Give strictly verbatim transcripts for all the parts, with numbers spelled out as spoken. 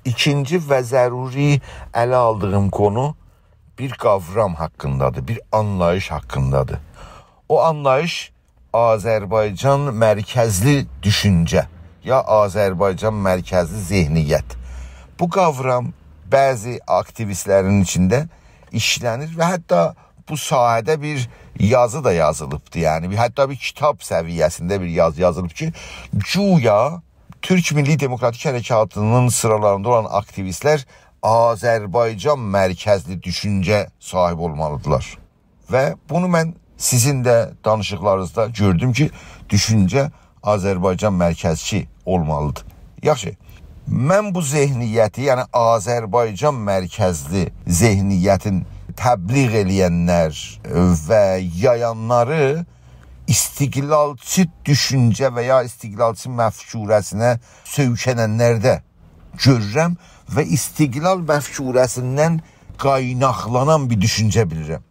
ایکینجی و ضروری اله آلدیغیم قونو بیر قاورام حاققیندادیر، بیر آنلاییش حاققیندادیر. او آنلاییش آذربایجان مرکزلی دوشونجه، یا آذربایجان مرکزلی ذهنیت. بو قاورام بعضی آکتیویستلرین ایچینده ایشله‌نیر و حتی بو ساحه‌ده بیر یازی دا یازیلیبدی. یعنی بیر، حتی بیر کیتاب سویه‌سینده بیر یازی یازیلیب کی، گویا تورک میللی دموکراتیک حرکاتی‌نین سیرالاریندا اولان آکتیویستلر آذربایجان مرکزلی دوشونجه صاحیب اولمالیدیرلار. و بونو من سیزین ده دانیشیقلارینیزدا گؤردوم کی، دوشونجه آذربایجان مرکزچی اولمالیدیر. یاخشی، من بو ذهنیتی، یعنی آذربایجان مرکزلی ذهنیتین تبلیغ ائله‌ینلر و یایانلاری استقلالچی دوشونجه و یا استقلالچی مفکوره‌سینه سؤیکننلرده گؤرورم و استقلال مفکوره‌سیندن قایناقلانان بیر دوشونجه بیلیرم.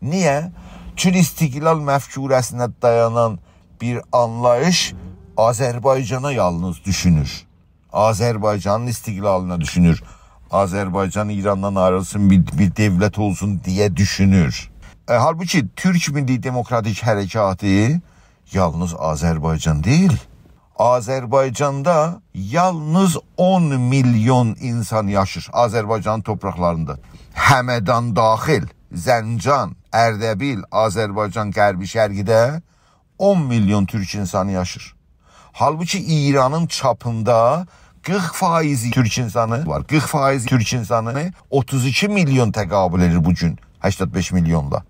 نییه؟ چونکی استقلال مفکوره‌سینه دایانان بیر آنلاییش آذربایجانا یالنیز دوشونور. آذربایجانین استقلالینا دوشونور. آذربایجان ایراندان آیریلسین، بیر، بیر دؤولت اولسون دئیه دوشونور. ائ، حالبوکی تورک میللی دموکراتیک حرکاتی یالنیز آذربایجان دئییل. آذربایجاندا یالنیز اون میلیون اینسان یاشیر آذربایجانین توپراقلاریندا. همدان داخیل، زنجان، اردبیل، آذربایجان غربی شرقی‌ده اون میلیون تورک اینسانی یاشیر. حالبوکی ایرانین چاپیندا قیرخ فاییزی تورک اینسانی وار. قیرخ فاییزی تورک اینسانی اوتوز ایکی میلیون تقابل ائدیر بو گون هشتاد بئش میلیونلا.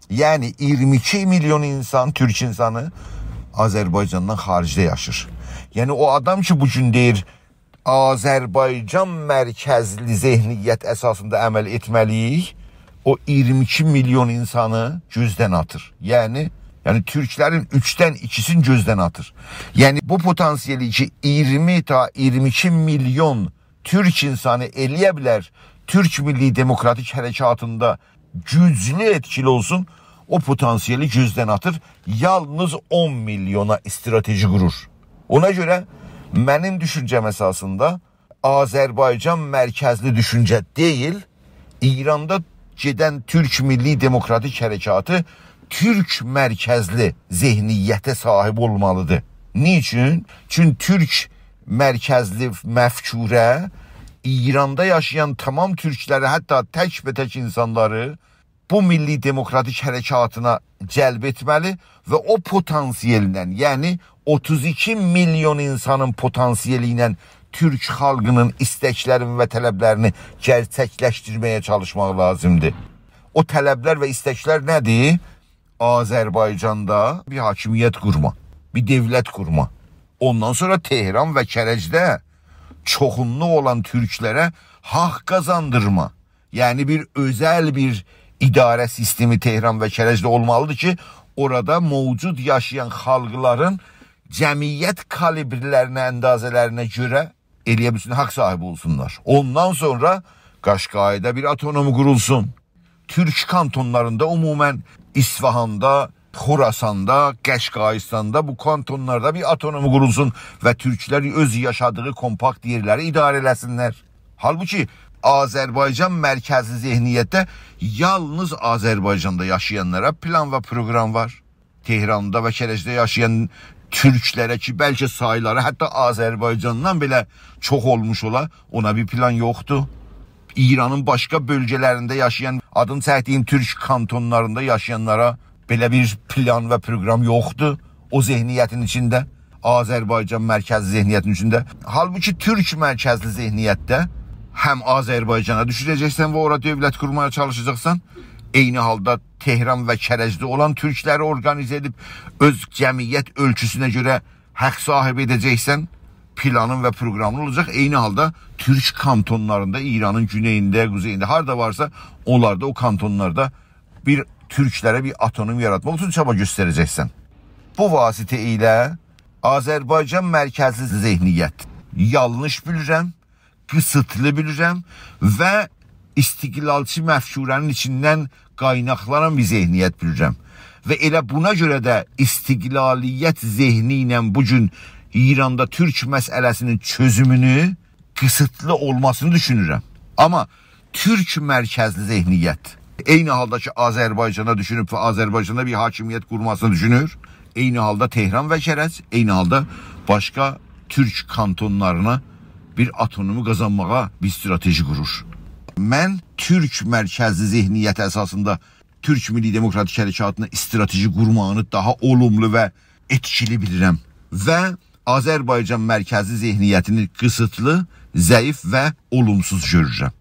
یعنی اییرمی ایکی میلیون اینسان، تورک اینسانی آذربایجاندان خاریجده یاشیر. یعنی او آدام کی، بو گون دئییر، آذربایجان مرکزلی ذهنیت اساسیندا عمل ائتمه‌لی‌ییک، او اییرمی ایکی میلیون اینسانی گؤزدن آتیر. یعنی، یعنی تورکلرین اوچدن ایکیسینی گؤزدن آتیر. یعنی بو پتانسیلی کی، اییرمی تا اییرمی ایکی میلیون تورک اینسانی ائلیه بیلر تورک میللی دموکراتیک حرکاتیندا گوجلو ائتکیلی اولسون، او پتانسیلی گؤزدن آتیر، یالنیز اون میلیونا استراتژی قورور. اونا گؤره منیم دوشونجه‌م اساسیندا آذربایجان مرکزلی دوشونجه دئییل، ایراندا گئدن تورک میللی دموکراتیک حرکاتی تورک مرکزلی ذهنیته صاحیب اولمالیدیر. نیچون؟ چون تورک مرکزلی مفکوره ایراندا یاشایان تمام تورکلری، حتی تک‌به‌تک اینسانلاری بو میللی دموکراتیک حرکاتینا جلب ائتمه‌لی و او پتانسیل‌له، یعنی اوتوز ایکی میلیون اینسانین پتانسیلی ایله تورک خالقینین ایستکلرینی و طلبلرینی گئرچکلشدیرمه‌یه چالیشماق لازیمدیر. او طلبلر و ایستکلر نه‌دیر؟ آذربایجاندا بیر حاکمیت قورما، بیر دؤولت قورما. اوندان سونرا تهران و کرجده چوخونلوق اولان تورکلره حاق قازاندیرما. یعنی بیر اؤزل بیر اداره سیستمی تهران و کرجده اولمالیدیر کی، اورادا موجود یاشایان خالقلارین جمعیت کالیبرلرینه، اندازه‌لرینه گؤره ائلیه بیلسین، حاق صاحیبی اولسونلار. اوندان سونرا قاشقایدا بیر آوتونومی قورولسون. تورک کانتونلاریندا عموماً اصفهاندا، خراساندا، قشقاییستاندا، بو کانتونلاردا بیر آوتونومی قورولسون و تورکلر اؤز یاشادیغی کومپاکت یئرلری اداره ائله‌سینلر. حالبوکی آذربایجان مرکزلی ذهنیتده یالنیز آذربایجاندا یاشایانلارا پلان و پروگرام وار. تهراندا و کرجده یاشایان تورکلره کی، بلکه سایلاری حتی آذربایجاندان بئله چوخ اولموش اولا، اونا بیر پلان یوخدور. ایرانین باشقا بؤلگه‌لرینده یاشایان، آدینی چکدیگیم تورک کانتونلاریندا یاشایانلارا بئله بیر پلان و پروگرام یوخدور او ذهنیتین ایچینده، آذربایجان مرکزلی ذهنیتین ایچینده. حالبوکی تورک مرکزلی ذهنیتده هم آذربایجانا دوشونه‌جکسن و اورا دؤولت قورماغا چالیشاجاقسان، عینی حالدا تهران و کرجده اولان تورکلری اورقانیزه ائدیب اؤز جمعیت اؤلچوسونه گؤره حاق صاحیبی ائده‌جکسن، پلانین و پروگرامین اولاجاق. عینی حالدا تورک کانتونلاریندا، ایرانین گونئیینده، قوزئیینده، هاردا وارسا، اونلاردا، او کانتونلاردا بیر تورکلره بیر آوتونوم یاراتماق اوچون چابا گؤستره‌جکسن. بو واسطه ایله آذربایجان مرکزلی ذهنیت یانلیش بیلیرم، قیسیتلی بیلیرم و استقلالچی مفکوره‌نین ایچیندن قایناقلانان بیر ذهنیت بیلیرم. و ائله بونا گؤره ده استقلالیت ذهنی ایله بو گون ایراندا تورک مسئله‌سینین چؤزومونو قیسیتلی اولماسینی دوشونورم. آمما تورک مرکزلی ذهنیت، عینی حالدا کی، آذربایجانا دوشونوب و آذربایجاندا بیر حاکمیت قورماسینی دوشونور، عینی حالدا تهران و کرج، عینی حالدا باشقا تورک کانتونلارینا بیر اوتونومی قازانماغا بیر استراتژی قورور. من تورک مرکزلی ذهنیت اساسیندا تورک میللی دموکراتیک حرکاتینا استراتژی قورماغینی داها اولوملو و ائتکیلی بیلیرم و آذربایجان مرکزلی ذهنیتینی قیسیتلی، ضعیف و اولومسوز گؤرورم.